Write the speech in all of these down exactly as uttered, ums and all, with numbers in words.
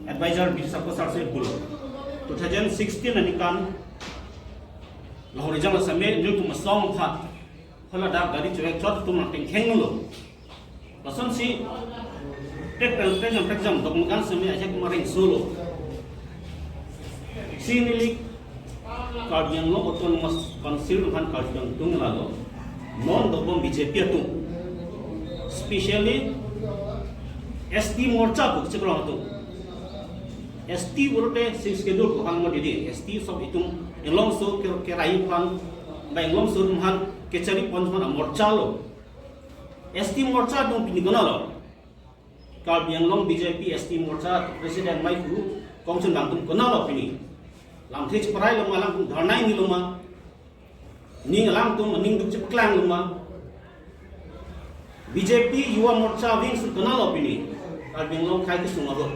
Advisor Birsa Kosa Sir pulo. Two thousand sixteen aningkan lahore jang same nelitum asong phat. Hala dak gari chewek chot atum nang tengkheng lo. Lasonsi tek tek jam tek jam dok makan same ajak mareng solo. Si neli Karbi Anglong Autonomous Council aphan Karbi Anglong atum lalo non dobom B J P atum, specially S T Morcha pu kechekrong atum. S T pulote Sixth Schedule ko hang mo didi, S T sob itum Inglongso ke, kerai aphan, ba Inglongso atum aphan kechari pon aphan amorcha lo. S T Morcha atum pini konat lo? Karbi Anglong B J P S T Morcha President mai ku kongchun dang atum konat lo pini? Lamthe cheparai lo ma, alangtum dharna ingni lo ma? Ning alangtum aning duk chepaklang lo ma? B J P Yuva Morcha Wing su konat lo pini Karbi Anglong akhei kesung abang?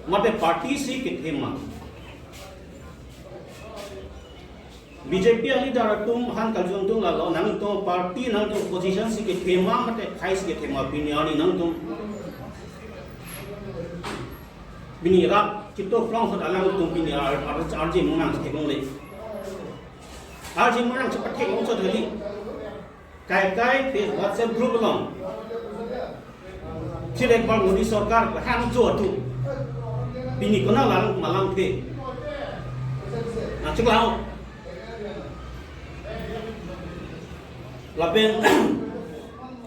Mate party si kethe ma? B J P a-leader atum aphan kajongdung lalo, nangtum party, nangtum opposition si kethe ma mate akhei si kethe ma pini arni nangtum? Pini rat kito phlong hot alangtum pini ar, ar, arje monang theklongle. Arje monang chepatheklong chot hali. Kai kai Face WhatsApp group along. Chilek bang Modi sorkar hang jo atum. Pini konat lang malam the. Nangcheklang. Lapen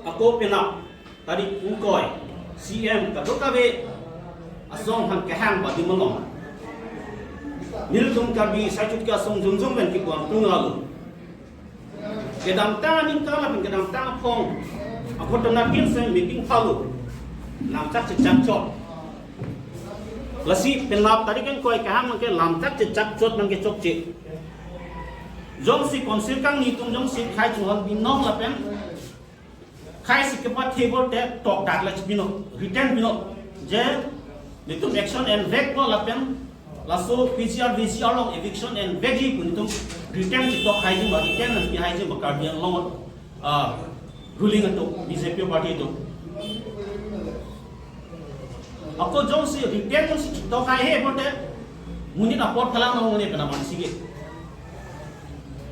ako penap tarik ingkoi C M kadokave asong aphan kehang badi malom. Nelitum Karbi sachot ke asong jumjum pen kipuang tung lalu. Kedamtang aningkan lapen kedamtang aphong aphot tona kin se meeting phalo. Lamchak chechak chot. Lasi penap tarik ingkoi kehang abangke lamchak chechak chot abangke chokche. Jongsi council kangni atum jongsi akhei chunghon binong lapen akhei si kepathebor te tok dak le chibino, written bino. Je nelitum action envekpo lapen laso P G R V G R along eviction envekji pu nelitum written chetok haiji ma, written nangpi haiji ma Karbi Anglong, ah, ruling atum, B J P party atum. Ako jongsi written jongsi chetok haihe pulote monit apor phalang nang ne pena mansi ke.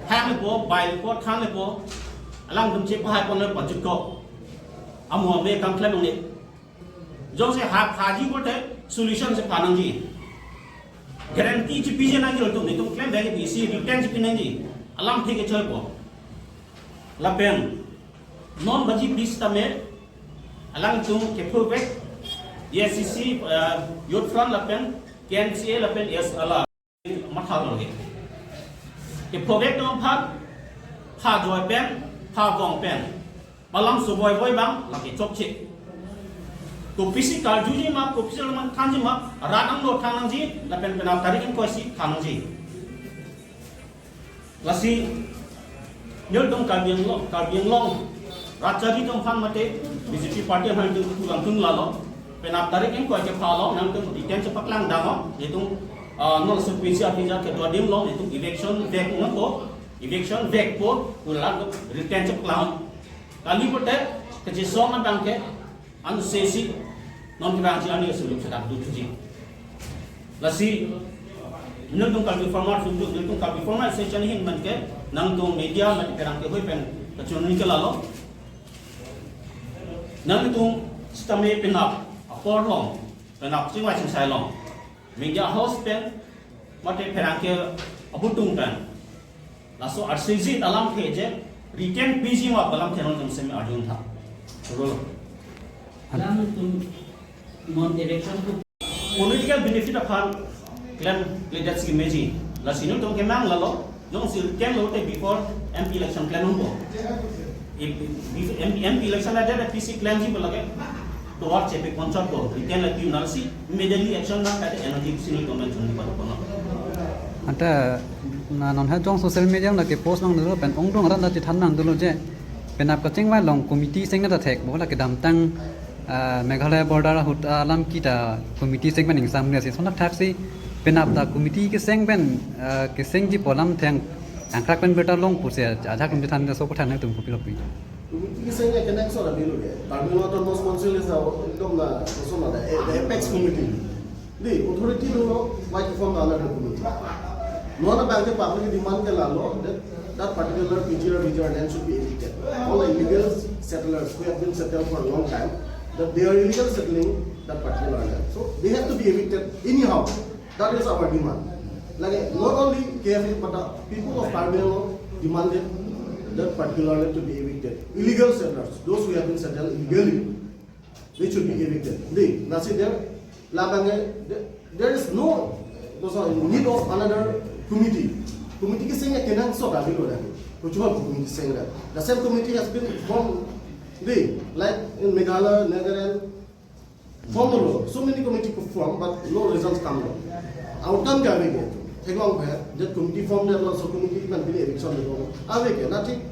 Hang lepo, bai lepo, thang lepo, alangtum chepahai pon le panchut ko. Amo ame kam klem nang ne. Jongsi ha phaji pulote solution si phanangji. Guarantee chepiji nangji latum, nelitum klem bagi isi written chepi nangji. Alamthe kechoipo. Lapen non baji bis tame alangtum kephovek A I C C, eh, Youth Front lapen K N C A lapen S L R. Matha lo ke. Kephovek atum aphan, pha joi pen, pha vong pen. Malam sovoi voi abang lake chokche. Kopisi karjuji ma, kopisi laman thanji ma, rat angno thang nangji, lapen penap tarik ingkoi si than nangji. Lasi nelitum Karbi Anglong, Karbi Anglong rat chari atum aphan mate B J P party aphan nelitum pulang tung lalo. Penap tarik ingkoi ke phalo, nangtum written chepaklang dang o, nelitum, ah, non se P G R V G R kedo adim along nelitum eviction vek nangpo, eviction vekpo, pulang written chepaklang. Kali pulote kachesong abangke anse si non kevangji ani solution dak duthuji. Lasi nelitum Karbi Farmers Union, nelitum Karbi Farmers Association ahin abangke nangtum media mate pherangke hoi pen kachonri ke lalo. Nangtum sitame penap apor along, penap chingvai chingsai along, media house pen mate pherangke abutung pen laso arsiji alamthe je written piji ma pu alamthe nangtum seme arjutha. Rolo. Alangtum non eviction pu political benefit aphan klemkledet si meji. Lasi nelitum kemang lalo, jongsi written lote before M P election klem nangpo. If, if M P, M P election ada ada P C klemji pu lake tovar chepi konchot ko, written lake nalsi immediately action nang kate energy si nelitum mention di pada kono. Anta na non ha jong social media na ke post nangdunlo pen ongdung arat na chethan nangdunlo je penap kachingvai along committee seng na ta thek bo la kedamtang, ah, Meghalaya border ahut, ah, alam kita committee seng pen ingsam ne si sonak thak si penap ta committee keseng pen, ah, kesengji pu alamthe angkrak pen berta long pusi ajak atum chethan ta so ko than nangtum kopi lopi. Kiseng ya kenang so la bilu ke. Karbi Anglong Autonomous Council is a, ekdom na, so na, the, the apex committee. The authority do not quite form the another committee. Non abang ke public demand ke lalo that that particular P G R, V G R land should be evicted. All illegal settlers who have been settled for a long time, that they are illegal settling that particular land. So they have to be evicted anyhow. That is our demand. Like, not only K F A, but the people of Karbi Anglong demanded that particular land to be evicted. Illegal settlers, those who have been settled illegally, they should be evicted. They, lasi there, labang ke, there, there is no, no, sorry, need of another committee. Committee kiseng ya kenang so kali lo lagi. Kuchuha committee seng la. The same committee has been formed, they, like in Meghalaya, Nagaland, form lo. So many committee ko form, but no results come lo. Outcome kya ave ke? Theklong phe, that committee form de lo, so committee man bini eviction de lo. Ave ke, nothing.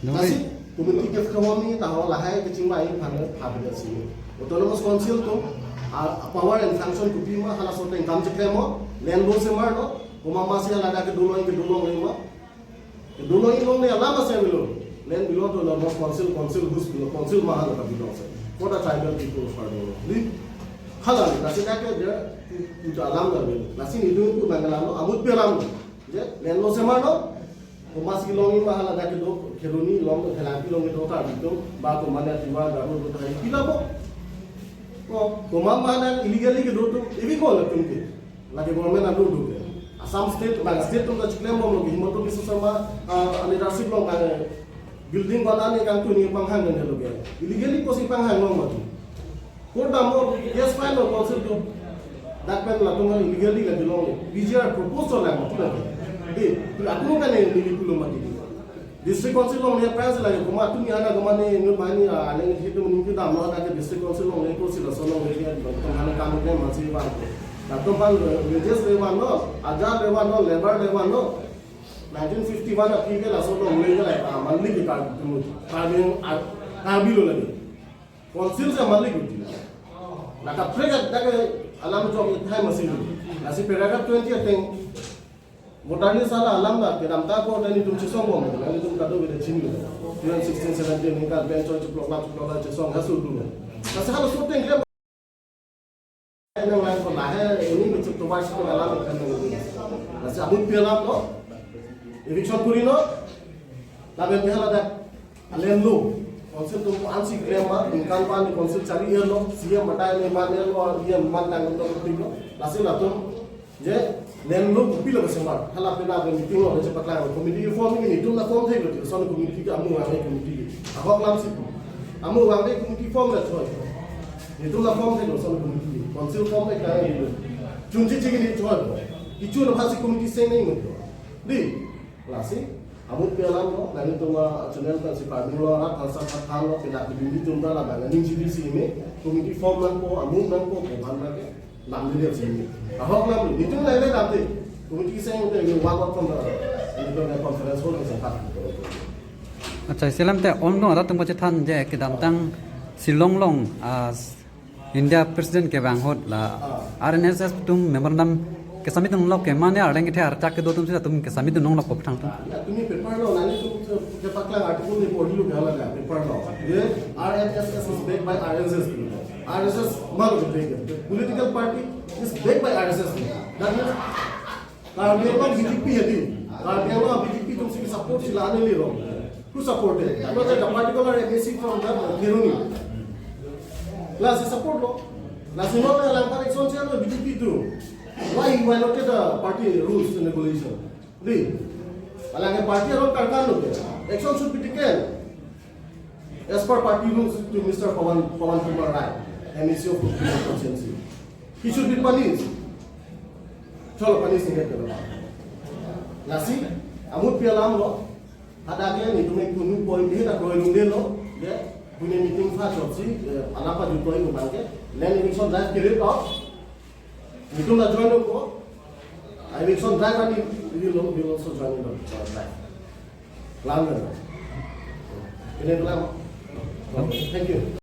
No. Lasi committee ke form ni taho lahai kechingvai aphan pha bida si. Autonomous Council atum, a, power and function kopima, halaso atum kam cheklem mo, land lo semar lo, komat masi hala dak kedo long, kedo longle ma. Kedo long longle alam ase avelo. Land belong to Autonomous Council, council whose belong, council ma hala belong se. For the tribal people of Karbi Anglong. Di, hala, lasi dak ke dia, itu alam la avelo. Lasi nelitum itu bang alam lo, amut pi alam lo. Je, land lo semar lo, komat si longle ma hala dak kedo, Kheroni long, Phelangpi long kedo ta atum, ba komat ne Tiwa, Garo do ta hai, pila po. Oh, komat ma hala illegally kedo atum, evict ko latum ke. Lake government adu do ke. Assam State, bang state atum ta cheklem bom lo ke, Himanta Biswa Sarma, ah, leadership along ke building banane kangtui ne panghang ne lo ke. Illegally kosi panghang long mati. Court dam lo, case file lo, council atum. Dak pen latum illegally la belong lo. V G R proposal la mati lagi. Di, atum kan ne neli pulo mati. District Council along ne price lagi, komat atum ni ana komat ne inut banghini, ah, aleng hitu mening ke dam lo, dak ke District Council along ne kosi laso along ne ke, komat ne kam ke masi van. Latum aphan, eh, wages le vanlo, ajar le vanlo, labour le vanlo. Nineteen fifty-one aphi ke laso along ne ke la, ah, monthly ke kar, kar, ah, kar bilo lagi. Council si malik uti. La kaprek dak ke alam jok ithai masi. Lasi paragraph twenty ateng. Voter list hala alam la kedamtang ko dan itum chesong bom. Dan itum kado beda chini. Two thousand sixteen seventeen ni kan bench cheplok la cheplok la chesong hasil dulu. Lasi halaso ateng ke nang lang ko lahai ini mencoba si alam ikan. Lasi amut pi alam lo. Eviction kuri lo. Lapen ke hala dak land lo. Council atum ko ansi klem ma, ningkan pen council chari-et lo, C M batai ne man lo, D M man lang lo, lo. Lasi latum, je, land lo kopilo kesemar. Hala pena ke meeting lo, je paklang committee form ni, netum la form thek lo, lason committee ke amu vangve committee. Ahok lam si pu. Amu vangve committee form la choi. Netum la form thek lo, lason committee. Council form thek lo. Chunji chigi ni choi. Kichu na phasi committee seng nangji. Di, lasi, amut pi alam lo, nangtum a channel kan si pardun lo, rat thansa khat than lo, pina pidun di tum ta la bang, ning chidi si ime, committee form nangpo, amut nangpo, ko ban nangke, lam di dia si ime. Ahok lam, di tum nang le dam di, committee seng te, you walk out from the, you know, the conference hall, sa khat. Accha, isi alam te ong dong, rat tum kachethan je, kedamtang Shillong along, ah, India President kevang ahut la R N S S atum memorandum kesami dunlok ke mane arleng kethe archak kedo atum si atum kesami dunlok ko pethang atum. Tumi paper lo, nangtum kepaklang article ni porhi lo gala ga paper lo. Ye R N S S is backed by R S S. R S S malo ke back. Political party is backed by R S S. That means Karbi Anglong B J P hedi. Karbi Anglong B J P atum si support si la-an neli rong. Who supported? Because the particular M A C from the Kheroni. Lasi support lo. Lasi non lang election si lo B J P atum. Why he violated the party rules and regulation? Di. Alang ke party along karkan lo ke. Action should be taken as per party rules to Mister Pawan, Pawan Kumar Rai, M A C of Kuki constituency. He should be punished. Cholo, punish ningkan ke lo. Lasi, amut pi alam lo, hadak le netum ke kunu point di hadak roi lungde lo, ye, kunu meeting pha chot si, eh, alam pajutoi ko bang ke, land eviction drive carried out, netum la join ko, eviction drive ani will, will also join the drive. Lang lo. Ini lang. Thank you.